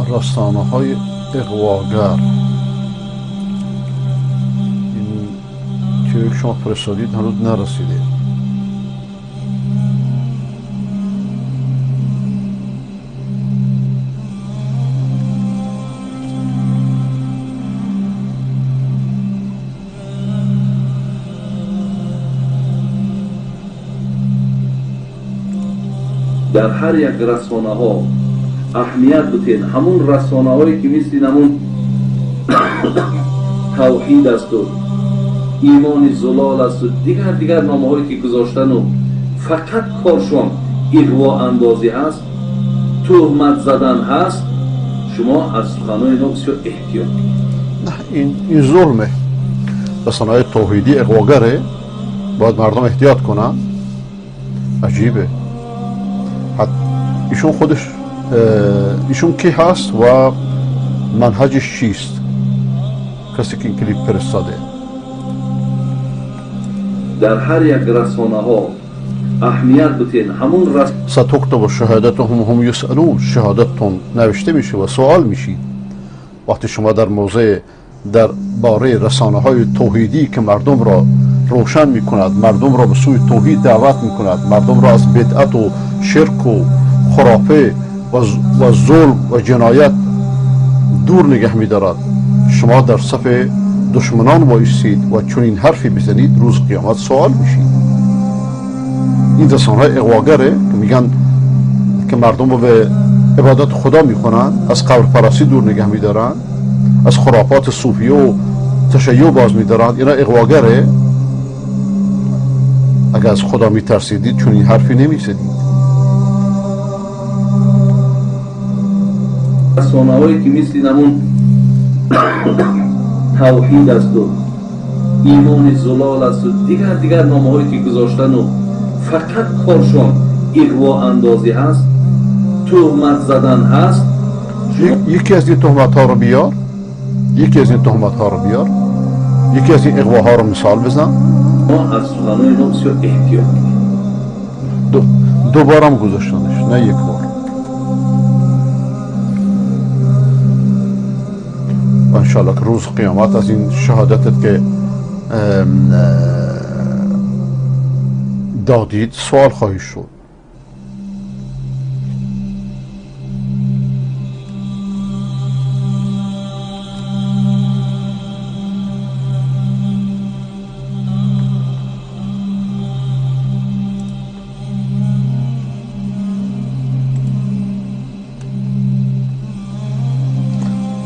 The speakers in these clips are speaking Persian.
رسانه های اغواگر، این که شما فرستادید هنوز نرسیده. در هر یک رسانه ها اهمیت بتین، همون رسانه هایی که مثل همون توحید است و ایمان زلال است و دیگر نامه هایی که گذاشتن و فقط کارشان اغوا اندازی هست، تهمت زدن هست، شما از سخنان اینا بسیار احتیاط کنید. نه، این ظلمه. رسانه های توحیدی اغواگره، باید مردم احتیاط کنن. عجیبه. ایشون خودش، ایشون کی هست و منهجش چیست؟ کسی که این کلیپ فرستاده. در هر یک رسانه ها اهمیت بتین، همون ستکتب شهادتهم هم یسألون. شهادتتون نوشته میشه و سوال میشید. وقتی شما در موضع در باره رسانه های توحیدی که مردم را روشن میکند، مردم را به سوی توحید دعوت میکند، مردم را از بدعت و شرک و خرافه و ظلم و جنایت دور نگه می‌دارد، شما در صف دشمنان وایسید و چنین حرفی بزنید، روز قیامت سوال میشید. این رسانه‌های اغواگره که میگن که مردم رو به عبادت خدا میخونن، از قبر پرستی دور نگه میدارن، از خرافات صوفیه و تشیع باز میدارن، اینا اغواگره. اگر از خدا میترسیدید چنین حرفی نمیزدید. رسانه هایی که مثل همون توحید است و ایمان زلال است و دیگر نامه هایی که گذاشتن و فقط کارشان اغوا اندازی هست، تهمت زدن هست. یکی از این تهمت ها رو بیار، یکی از این تهمت ها رو بیار، یکی از این اغواها رو مثال بزن. ما از سخنان اینا بسیار احتیاط کنیم. دوبارم گذاشتنش، نه یک بار. و انشاءالله که روز قیامت از این شهادتت که دادید سوال خواهی شد.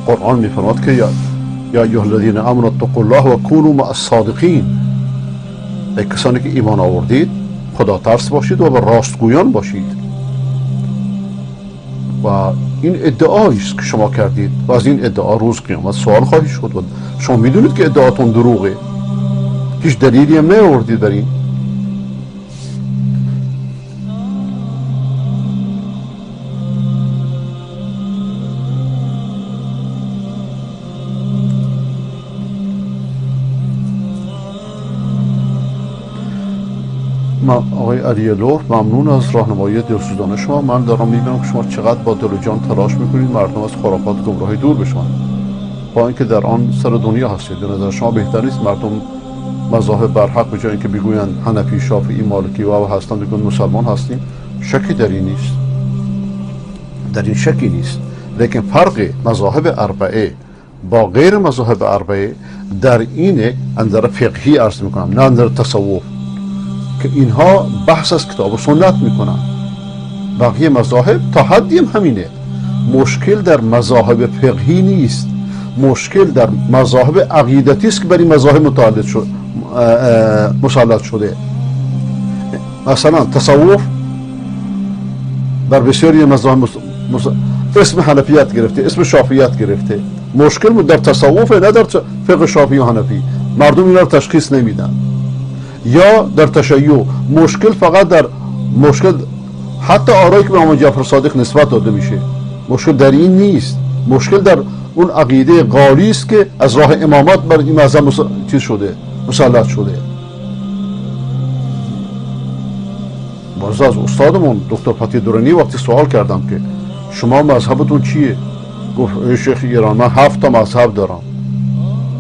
قرآن میفرماد که یا ایها الذین آمنوا اتقوا الله و کونوا مع الصادقین. ای کسانی که ایمان آوردید، خدا ترس باشید و به راستگویان باشید. و این ادعایی است که شما کردید و از این ادعا روز قیامت سوال خواهی شد و شما میدونید که ادعاتون دروغه، هیچ دلیلی هم نیاوردید بر این. من آقای علی لور، ممنون از راهنمایی دلسوزانه شما. من دارم میبینم که شما چقدر با دل و جان تلاش میکنید مردم از خرافات گمراهی دور بشن، با اینکه در آن سر دنیا هستید. به نظر شما بهتر نیست مردم مذاهب برحق به جای اینکه بگویند حنفی، شافعی، مالکی و هستند، بگویند مسلمان هستیم؟ شکی در این نیست، در این شکی نیست. لیکن فرق مذاهب اربعه با غیر مذاهب اربعه در اینه، اندر فقهی عرض میکنم نه اندر تصوف، که اینها بحث از کتاب و سنت میکنن. بقیه مذاهب تا حدی هم همینه. مشکل در مذاهب فقهی نیست، مشکل در مذاهب عقیدتی است که بر این مذاهب مسلط شده. مثلا تصوف بر بسیاری مذاهب اسم حنفیت گرفته، اسم شافعیت گرفته. مشکل در تصوف، نه در فقه شافعی و حنفی. مردم اینا رو تشخیص نمیدن. یا در تشیع مشکل فقط در مشکل حتی آرایی که به امام جعفر صادق نسبت داده میشه، مشکل در این نیست. مشکل در اون عقیده غالی است که از راه امامت بر این مذهب چیز شده، مسلط شده. باز از استادمون دکتر فتی درانی وقتی سوال کردم که شما مذهبتون چیه؟ گفت ای شیخ ایران، من 7 تا مذهب دارم،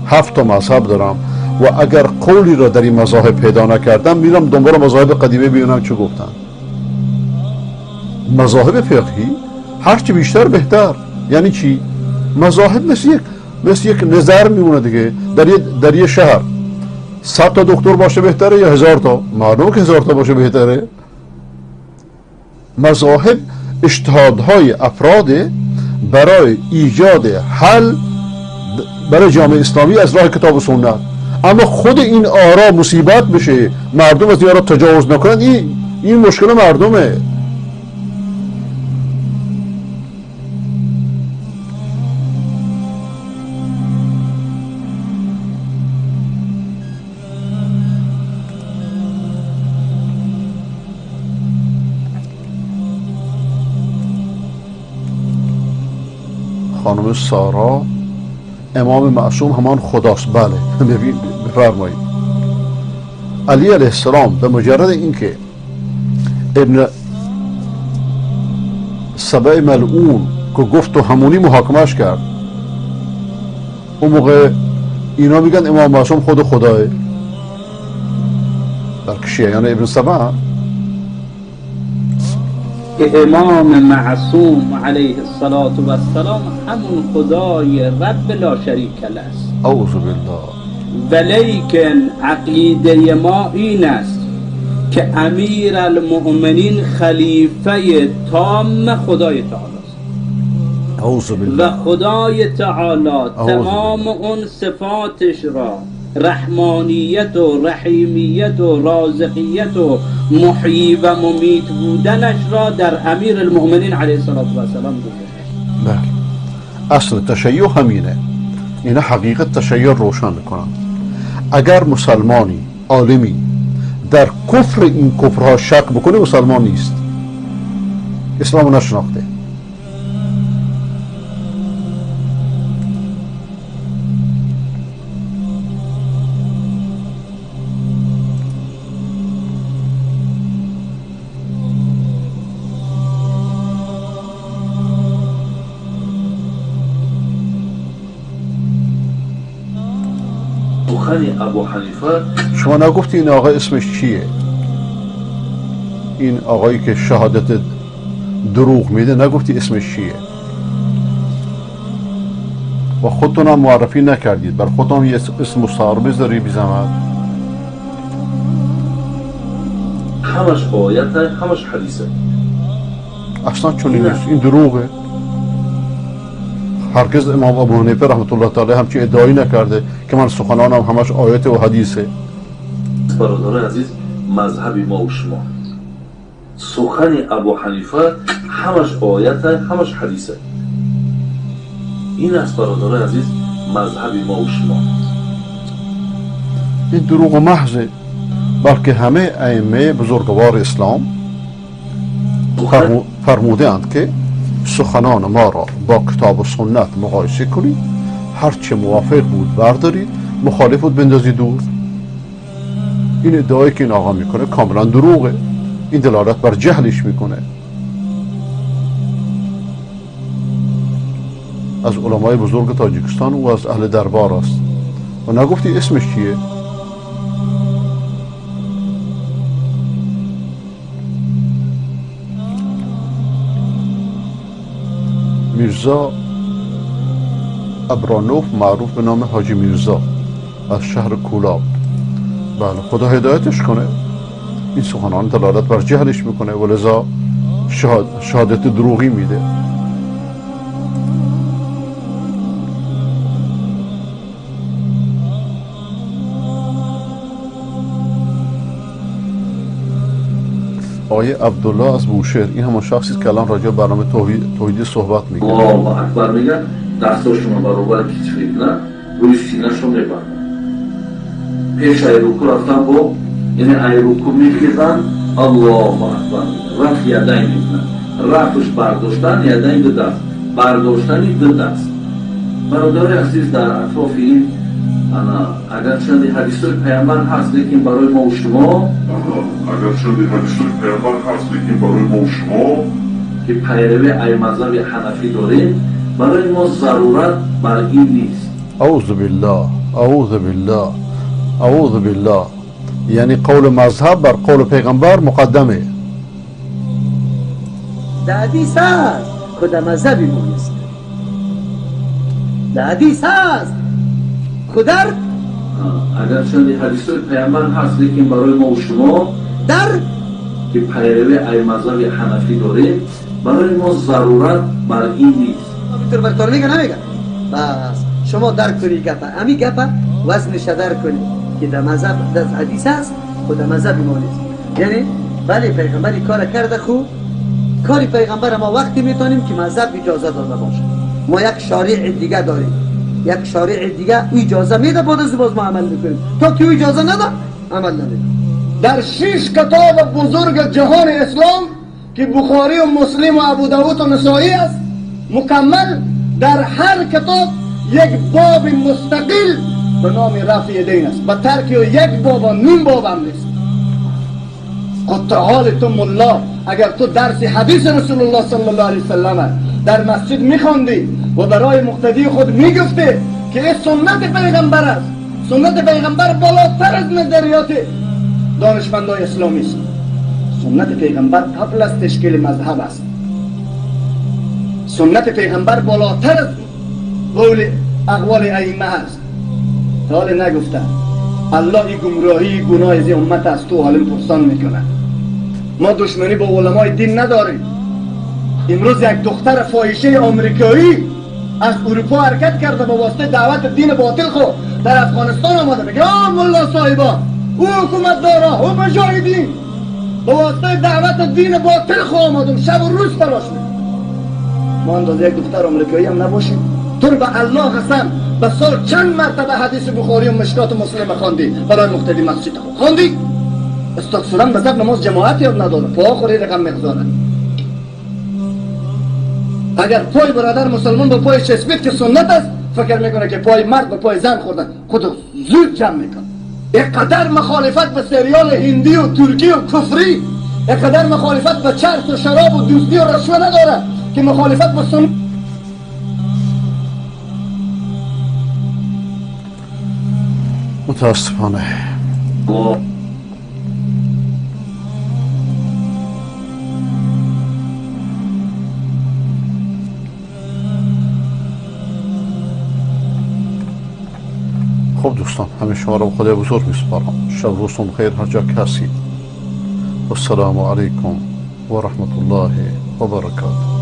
7 تا مذهب دارم و اگر قولی را در این مذاهب پیدا نکردم میرم دنبال مذاهب قدیمه ببینم چه گفتن. مذاهب فقهی هرچی بیشتر بهتر. یعنی چی؟ مذاهب مثل یک نظر میمونه دیگه. در یه شهر 100 تا دکتر باشه بهتره یا 1000 تا؟ معلومه که 1000 تا باشه بهتره. مذاهب اجتهادهای افراد برای ایجاد حل برای جامعه اسلامی از راه کتاب و سنت. اما خود این آرا مصیبت بشه، مردم از این آرا تجاوز نکنند، این مشکل مردمه. خانم سارا، امام معصوم همان خداست. بله ببین، بفرمایید. علی علیه السلام به مجرد اینکه ابن سبع ملعون که گفت و همونی محاکمش کرد، اون موقع اینا میگن امام معصوم خود خداه، بلکه شیعیان ابن سبع که امام معصوم علیه الصلاة والسلام همون خدای رب لا شریک له است. اعوذ بالله. ولیکن عقیده ما این است که امیر المؤمنین خلیفه تام خدای تعالی است. اعوذ بالله. و خدای تعالی تمام اون صفاتش را، رحمانیت و رحیمیت و رازقیت و محیی و ممیت بودنش را در امیر المؤمنین علیه الصلاة والسلام گذاشت. بله، اصل تشیع همینه. اینا حقیقت تشیع روشن میکنن. اگر مسلمانی عالمی در کفر این کفرها شک بکنه، مسلمان نیست، اسلام نشناخته. ابو حنیفه، شما نگفتی این آقا اسمش چیه؟ این آقایی که شهادت دروغ میده نگفتی اسمش چیه؟ و خودتون هم معرفی نکردید، بر خودتون یه اسم مستعار بذاری بی زحمت. همش آیت، همش حدیثه. اصلا چنین نیست، این دروغه. هرگز امام ابو حنیفه رحمت الله تعالی همچین ادعایی نکرده که من سخنانم همش آیت و حدیثه. برادران عزیز، مذهب ما و شما سخن ابو حنیفه همش آیت، همش حدیثه. این است برادران عزیز مذهب ما و شما. این دروغ محضه، بلکه همه ائمه بزرگوار اسلام فرموده اند که سخنان ما را با کتاب و سنت مقایسه کنید، هرچه موافق بود بردارید، مخالف بود بندازید دور. این ادعایی که این آقا میکنه کاملا دروغه. این دلالت بر جهلش میکنه. از علمای بزرگ تاجیکستان و از اهل دربار است و نگفتی اسمش چیه؟ میرزا ابرانوف، معروف به نام حاجی میرزا، از شهر کولاب. بله، خدا هدایتش کنه. این سخنان دلالت بر جهلش میکنه و لذا شهادت دروغی میده. آقای عبدالله از بوشهر، این همون شخصی که الان راجع به برنامه توحیدی صحبت میکنه. الله اکبر میگن، دستاشون برابر کتف میکنن، روی سینه‌شون میبندن. پیش ای رکوع رفتن با، یعنی ای رکوع میخیزن، الله اکبر میگن، رفع یدین میکنن، رفعش برداشتن یدین دو دست، برداشتن دو دست. برادر عزیز، در اطراف این اگرچه حدیث پیامبر هست، لیکن برای ما و شما، اگرچه حدیث پیامبر هست، لیکن برای ما و شما که پیروی ای مذهب حنفی داریم، برای ما ضرورت بر این نیست. اعوذ بالله، اعوذ بالله، اعوذ بالله. یعنی قول مذهب بر قول پیغمبر مقدمه. در حدیث هست خود مذهبی ما نیست. در حدیث هست خودر اگر چند حدیث های پیغمبر هست، لیکن برای ما و شما در که پیروی ای مذهب حنفی داریم، برای ما ضرورت بر این نیست. اینطور برتان میگه نمیگه؟ بس شما درک کنی گپه، امی گپه وزنش درک کنی که در مذهب در حدیث هست خود مذهب ما نیست. یعنی بله پیغمبری کار کرده، خو کاری پیغمبر ما وقتی میتونیم که مذهب اجازه داده باشه. ما یک شارع دیگه داریم، یک شارع دیگه او اجازه میده، بعد از باز ما عمل میکنیم. تا که او اجازه نده عمل نمیکنیم. در 6 کتاب بزرگ جهان اسلام که بخاری و مسلم و ابو داود و نسائی است مکمل، در هر کتاب یک باب مستقل به نام رفع دین است. به ترک یک باب و نیم باب هم نیست. قطع حال تو ملا، اگر تو درس حدیث رسول الله صلی الله علیه وسلم در مسجد میخواندی و برای مقتدی خود میگفتی که این سنت پیغمبر است، سنت پیغمبر بالاتر از نظریات دانشمندای اسلامی است. سنت پیغمبر قبل از تشکیل مذهب است. سنت پیغمبر بالاتر از قول اقوال ائمه است. تا حال نگفته الله ای گمراهی گناه از امت است تو عالم پرسان میکنه. ما دشمنی با علمای دین نداریم. امروز یک دختر فاحشه آمریکایی از اروپا حرکت کرده با واسطه دعوت دین باطل خو در افغانستان آمده، میگه آ ملا صاحبا، او حکومت داره، او مجاهدین با واسطه دعوت دین باطل خو آمدم، شب و روز تلاش میکنم. ما اندازه یک دختر آمریکایی هم نباشیم. تو رو به الله قسم به سال چند مرتبه حدیث بخاری و مشکات و مسلم خواندی برای مقتدی مسجد خو خواندی؟ استاد سلام به نماز جماعت یاد نداره، پا خوری رقم مقداره. اگر پای برادر مسلمان با پای چسبید که سنت است، فکر میکنه که پای مرد با پای زن خوردن، خود زود جمع میکنه. اینقدر مخالفت به سریال هندی و ترکی و کفری، اینقدر مخالفت به چرس و شراب و دوستی و رشوه نداره که مخالفت به سنت. متاسفانه خب دوستان، همه شما را به خدای بزرگ میسپارم. شب روزتون خیر هر جا که هستید. والسلام علیکم و رحمت الله و برکاته.